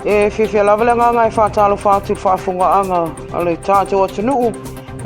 E fiafia lava le agaga e faatalofa atu i le faafofogaaga a le tatou atunuu,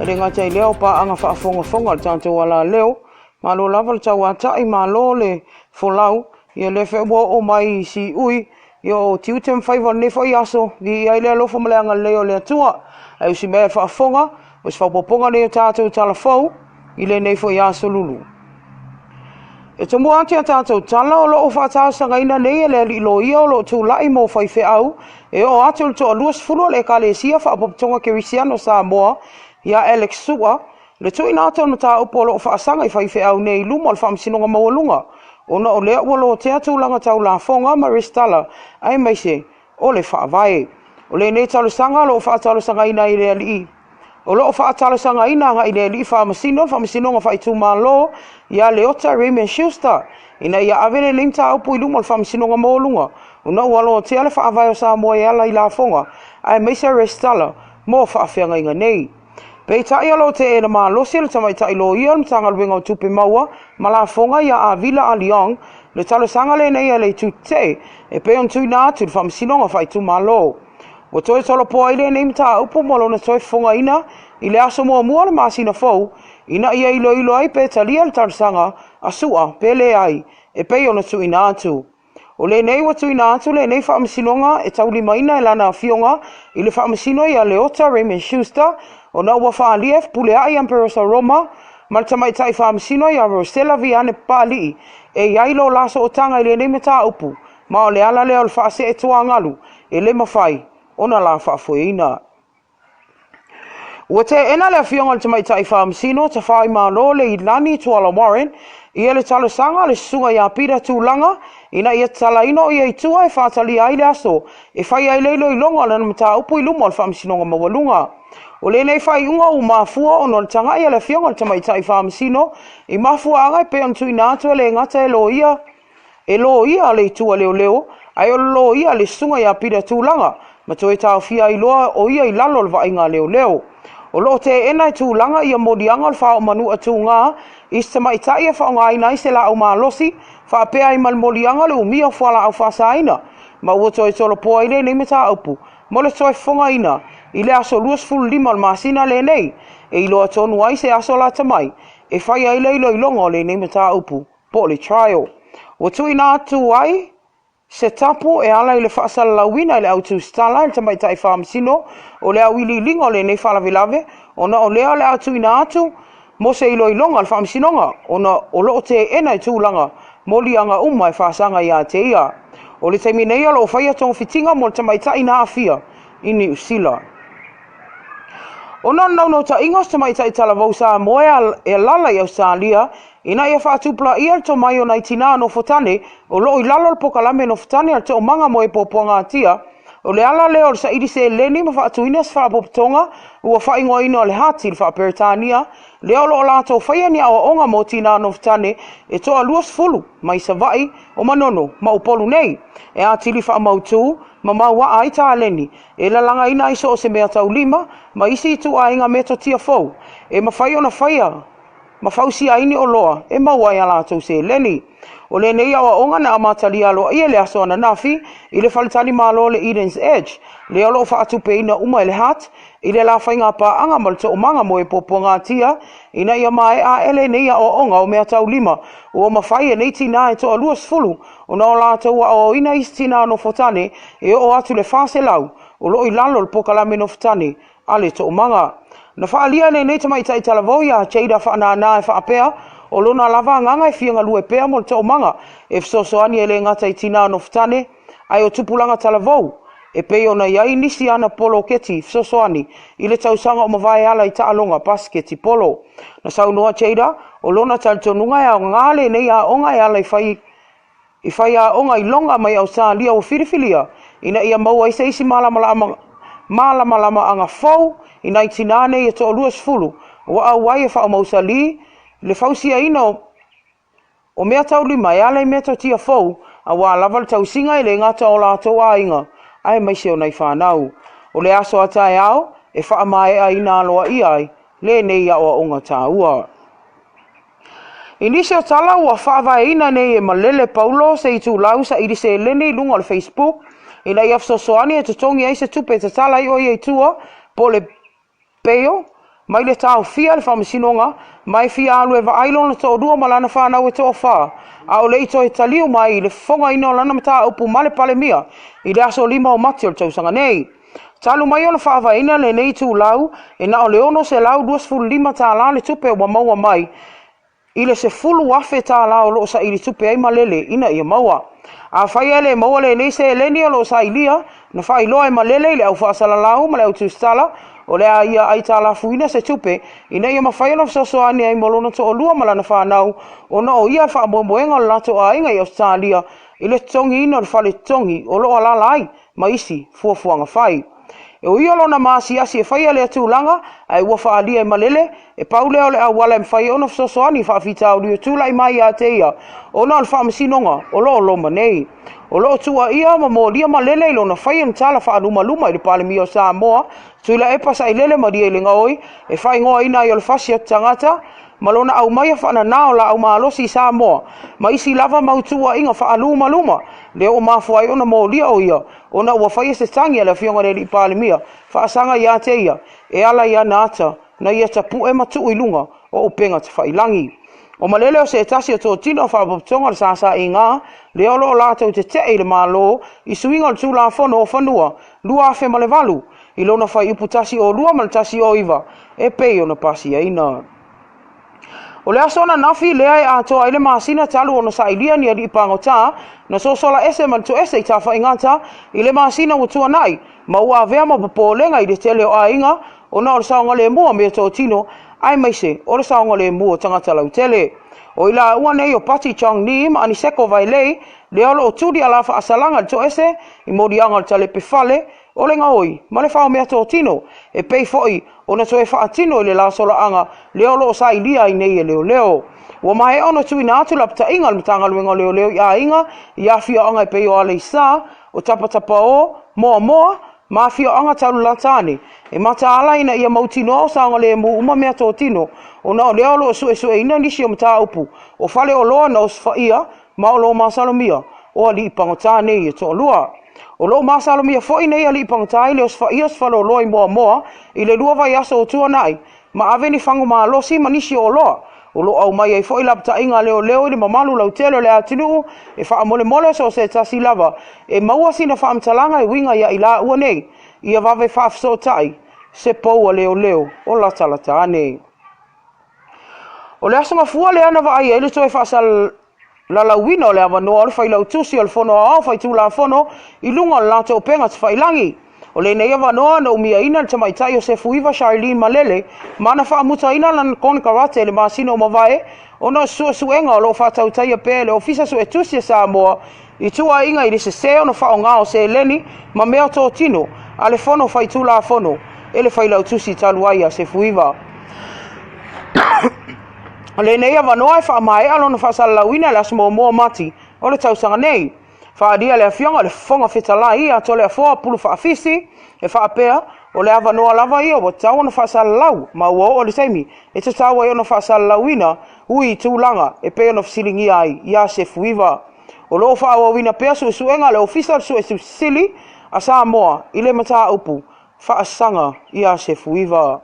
e le gata i lea o paaga faafogafoga a le tatou alaleo. Malo lava le tauatai, malo le folau, ia lea foi ua oo mai i siui, ia o tiute ma faiva o lenei foi aso, viia ai le alofa ma le agalelei o le Atua. Ae usi mai a le faafofoga, o se faaopoopoga lenei o tatou tala fou i lenei foi aso lulu. E tomua atu i a tatou tala o lo o faatalosagaina nei e le alii loia o lo o tulai mo faifeau e oo atu i le toa 20 o le Ekalesia Faapopotoga Kerisiano o Samoa ia Alex Sua le tuuina atu o le mataupu o lo o faasaga i faifeau nei i luma o le Faamasinoga Maualuga ona o lea ua lotea tulaga tau lafoga ma resitala aemaise o le Faavae. O lenei talosaga o lo o faatalosagaina ai le alii o lo o faatalosagaina agai le alii faamasino o le Faamasinoga Faaitumalo ia Leota Raymond Schuster ina ia ave lenei mataupu i luma o le Faamasinoga Maualuga ona ua lotea le Faavae o Samoa e ala i lafoga aemaise resitala mo faafeagaiga nei. Peitai o lo o teena malosi e le tamaitai loia o le Matagaluega o Tupe Maua ma Lafoga ia Avila Aliong le talosaga lenei a le Itu Tetee e pei ona tuuina atu i le Faamasinoga Faaitumalo. Ua toe tolopo ai lenei mataupu mo lona toe fofogaina i le aso muamua o le masina fou ina ia iloilo ai pe talia le talosaga a Sua pe leai e pei ona tuuina atu. O lenei ua tuuina atu lenei faamasinoga e taulimaina e lana afioga i le faamasino ia Leota Raymond Schuster ona ua faaalia e fepuleai Amperosa Roma ma le tamaitai faamasino ia Rosella Viane Papaalii e i ai lo la sootaga i lenei mataupu ma o le ala lea o le faasee tuagalu e le mafai ona la faafoeina. Ua teena le afioga i le Tamaitai Faamasino Tafaoimalo Leilani Tuala Warren ia le talosaga a le Susuga ia Peter Tulaga ina ia tatalaina o ia i tua e faatalia ai le aso e fai ai le iloiloga o lana mataupu i luma o le Faamasinoga Maualuga. O lenei faaiuga ua mafua ona o le tagai a le afioga i le Tamaitai Faamasino i mafuaaga e pei ona tuuina atu e le gata e loia E loia le itu a leoleo, ae o le loia a le susuga ia Peter Tulaga, ma toe taofia ai loa o ia i lalo o le vaaiga a leoleo. O lo o teena e Tulaga ia moliaga o le faaomanu'a tugā i se tamaitai e faaaogaina ai se laau malosi, faapea ai ma le moliaga o le umia o fualaau faasaina, ma ua toe tolopo ai lenei mataupu mo le toe fofogaina i le aso 25 o le masina lenei, e iloa tonu ai se aso lata mai e fai ai le iloiloga o lenei mataupu. po o le trial. Ua tuuina atu ai se tapu e ala i le faasalalauina e le au tusitala e le tamaitai faamasino o le auiliiliga o lenei faalavelave ona o lea o le a tuuina atu mo se iloiloga a le faamasinoga ona o lo o teena i tulaga moliaga uma e faasaga ia te ia. O le taimi nei o lo o faia togafitiga mo le tamaitai na aafia i Niu Sila. Ona o le naunautaiga o se tamaitai talavou Samoa e alala i Ausetalia ina ia faatupulaia le tomai o nai tinā nofotane o lo o i lalo o le polokalame nofotane a le Toomaga mo e Puapuagatia, o le ala lea o le saili seleni ma faatuina se faalapotopotoga ua faaigoaina o le HEART i le faa-Peretania, lea o lo o latou faia ni aoaoga mo tinā nofotane e toa 20 mai Savaii, o Manono ma Upolu nei, e atili faamautu ma mauaa ai taleni e lalagaina ai so o se meataulima ma isi ituaiga metotia fou e mafai ona faia ma fausia ai ni oloa e maua ai a latou seleni. O lenei aoaoga na amatalia aloaia i le aso ananafi i le faletalimalo o le Eden's Edge, lea o lo o faatupeina uma e le HEART i le la faiga paaga ma le Toomaga mo e Puapuagatia ina ia maea ae lenei aoaoga o meataulima ua mafai e nei tinā e toa 20 ona o latou aoaoina isi tinā nofotane e oo atu i le 400 o lo o i lalo o le polokalame nofotane a le Toomaga. Na faaalia e lenei tamaitai talavou ia Jada Faanana e faapea, o lona lava agaga e fia galue pea mo le Toomaga e fesoasoani e le gata i tinā nofotane, ae o tupulaga talavou, e pei ona i ai nisi ana poloketi fesoasoani i le tausaga o mavae ala i taaloga pasiketipolo. Na saunoa Jada, o lona talitonuga e aoga lenei aoga e ala i fai i faiaoga iloga mai Ausetalia ua filifilia ina ia maua ai se isi malamalamaaga fou i nai tinā nei e toa 20 ua auai e faamausalī le fausiaina o meataulima e ala i metotia fou aua lava le tausiga e le gata o latou aiga aemaise o nai fanau. O le aso a taeao e faamaeaina aloaia ai lenei aoaoga taua. I nisi o tala ua faavaeina nei e Malele Paulo se itulau saili seleni i luga o le Facebook ina ia fesoasoani e totogi ai se tupe e tatala ai o ia i tua po o le bail mai le taofia e le faamasinoga ma e fia alu e vaai lona toalua ma lana fanau e toafa, a o le i toe taliu mai i le fofogaina o lana mataupu ma le Palemia i le aso 5 o Mati o le tausaga nei. Talu mai ona faavaeina lenei itulau, e na o le $625 le tupe ua maua mai i le $10,000 o lo o saili tupe ai Malele ina ia maua. Afai e le maua lenei seleni o lo o sailia, na faailoa e Malele i le au faasalalau ma le au tusitala, o le a ia aitalafuina se tupe ina ia mafai ona fesoasoani ai mo lona toalua ma lana fanau, ona o ia le faamoemoega o le latou aiga i Ausetalia i le totogiina o le fale totogi o lo o alaala ai ma isi fuafuaga fai. E ui o lona maasiasi e faia lea tulaga, ae ua faaalia e Malele, e pau lea o le auala e mafai ai ona fesoasoani i faafitauli o tulai mai ia te ia ona o le faamasinoga o lo o loma nei. O lo o tuuaia ma molia Malele i lona faia ni tala faalumaluma i le Palemia o Samoa, Tuilaepa Sailele Malielegaoi, e faaigoaina ai o le fasi o tagata, ma lona aumaia faanana o laau malosi i Samoa, ma isi lava mau tuuaiga faalumaluma, lea ua mafua ai ona molia o ia, ona ua faia se tagi a le Afioga i le Alii Palemia, faasaga ia te ia, e ala i ana ata na ia tapue ma tuu i luga o upega tafailagi. O Malele o se tasi o totino o Faalapotopotoga o le SSIG, lea o lo o latou tetee i le Malo i suiga o le Tulafono o Fanua 2008, i lona fuaiupu 102 ma le 109 e pei ona pasiaina. O le aso ananafi lea e atoa ai le masina talu ona sailia ni alii pagota na sosola ese ma le toese i Tafaigata i le masina ua tuanai ma ua avea ma popolega i le tele o aiga ona o le saogalemu o meatotino aemaise o le saogalemu o tagata lautele. O i laua nei o Pati Chong Nee ma Aniseko Vailei lea o lo o tuli ala faasalaga i le toese i moliaga o le talepe fale o le gaoi ma le fao meatotino e pei foi ona toe faatino i le lasolaaga lea o lo o sailia ai nei e leoleo. Ua maea ona tuuina atu lapataiga a le Matagaluega o Leoleo i aiga i afioaga e pei o Aleisa, o Tapatapaō, Moamoa, ma afioaga talulatane e mataala ina ia mautinoa o saogalemu uma meatotino ona o lea o lo o suesueina nisi o mataupu o faleoloa na osofaia ma o lo o masalomia o alii pagota nei e toalua. O lo o masalomia foi nei alii pagota i le osofaia o se faleoloa i Moamoa i le 2 vaiaso o tuanai ma ave ni fagu malosi ma nisi o oloa. O lo o aumai ai foi lapataiga a leoleo i le mamalu lautele o le atunuu e faamolemole so o se tasi lava e maua sina faamatalaga e uiga ia i laua nei ia vave faafesootai se pou a leoleo o latalata ane. O le aso Gafua lea na vaai ai le toe faasalalauina o le avanoa o le Failautusi o le Fono Aoao Faitulafono i luga o le latou upega tafailagi. O lenei avanoa na umiaina le tamaitai o Sefuiva Charlene Malele ma na faamutaina lana konekarate i le masina ua mavae ona o se suesuega o lo o faatautaia pea e le Ofisa Suetusi a Samoa i tuuaiga i le sese ona faaaoga o seleni ma meatotino a le Fono Faitulafono e le Failautusi talu ai a Sefuiva. O lenei avanoa e faamaea lona faasalalauina i le aso 1 o Mati o le tausaga nei. Faaalia le Afioga i le Fofoga Fetalai ia Toleafoa Pulufaafisi e faapea, o le avanoa lava ia ua tatau ona faasalalau ma ua oo le taimi e tatau ai ona faasalalauina ui i tulaga e pei ona fesiligia ai ia Sefuiva. O lo o faaauauina pea suesuega a le Ofisa o le Suetusi Sili a Samoa i le mataupu faasaga ia Sefuiva.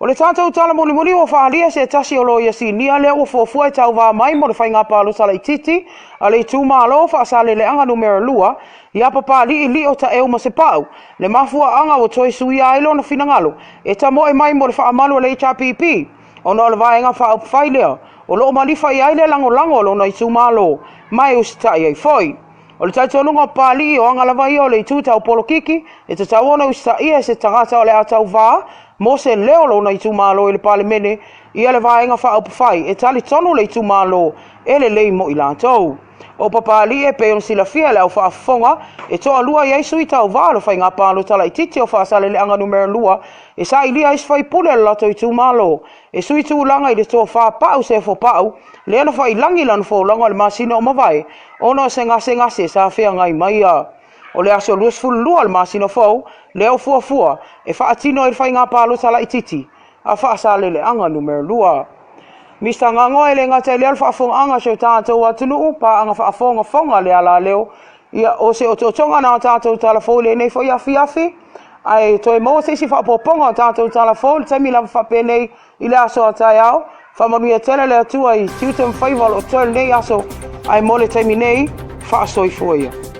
O le tatou tala mulimuli ua faaalia se tasi o loia sinia lea ua fuafua e tauva mai mo le faiga palota laitiiti a le itumalo Faasaleleaga Numera 2 ia Papalii Lio Taeu Masepau, le mafuaaga ua toe suia ai lona finagalo e tamoe mai mo le faamalu a le HRPP ona o le vaega faaupufai lea o lo o malifa i ai le lagolago a lona itumalo ma e usitai ai foi. O le talitonuga o Papalii, o aga lava ia o le itu tau polokiki, e tatau ona usitaia e se tagata o le a tauvā mo se leo o lona itumalo i le Palemene ia le Vaega Faaupufai e talitonu le itumalo e lelei mo i latou. O Papalii e pei ona silafia e le au faafofoga, e toalua i ai sui tauvā o le faiga palota laitiiti o Faasaleleaga Numera 2 e sailia ai se faipule o le latou itumalo e sui tulaga i le tofa Pau Sefo Pau lea na faailagi lana folauga i le masina ua mavae ona o se gasegase sa feagai ma ia. O le aso 22 o le masina fou lea ua fuafua e faatino ai le faiga palota laitiiti a Faasaleleaga Numera 2. Mister Gagoa e le gata i lea o le faafofogaaga a si o tatou atunuu, paaga faafogafoga a le alaleo. Ia, o se otootoga na o tatou tala fou i lenei foi afiafi, ae toe maua se isi faaopoopoga o tatou tala fou i le taimi lava faapenei i le aso a taeao. Faamanuia tele le Atua i tiute ma faiva o lo o totoe i lenei aso, ae mo le taimi nei, faasoifua ia.